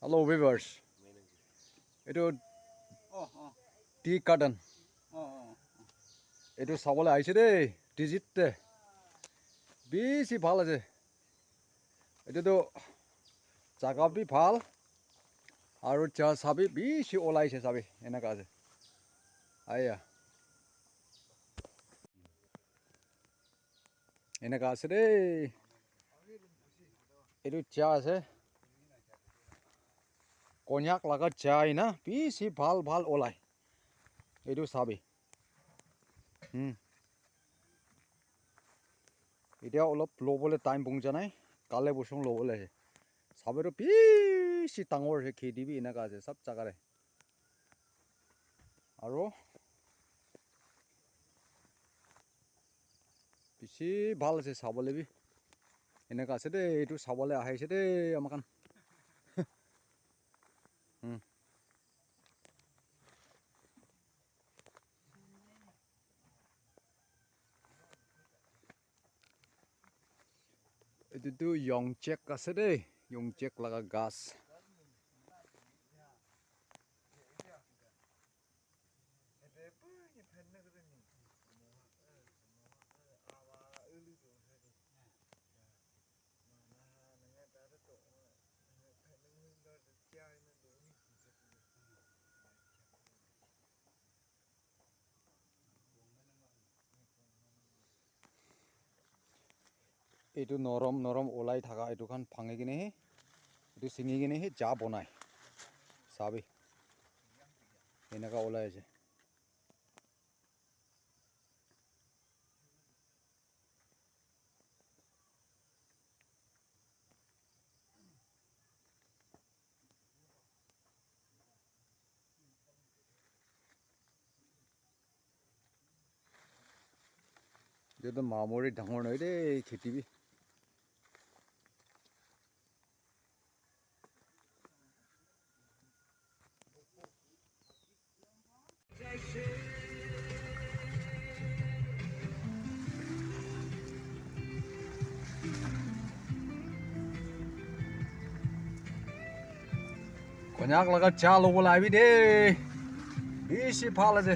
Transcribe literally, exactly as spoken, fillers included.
Hello viewers, etu Oh, oh, tea garden, oh, oh. etu sabole aise de, Tizit te bishi bhal ase. Etu tu jaga bi bhal, aru cha sabi bishi olaise sabi, enaka ase. Aya. Enaka ase de. Etu cha ase. Konyak laga cha ena bishi bhal bhal olai. Etu sabi. Hmm. Etia olop lobole time pongja nai. Kale bosong lobole ase. Sabi tu bishi dangor ase, kheti bi enaka ase, sab jaga te. Aro bishi bhal ase sabole bi. Enaka ase de, etu sabole ahi ase de, ama khan. Hmm. Etu tu yongchek ase de, yongchek laga ghas. Etu norom norom olai thaka etu khan bhangi kene he, etu singi kene he cha bonai. Sabi. Enaka olai ase. Etu tu mamori dangor nai de, kheti bi. Konyak laga cha lobo la ahibi de. Bishi bhal ase.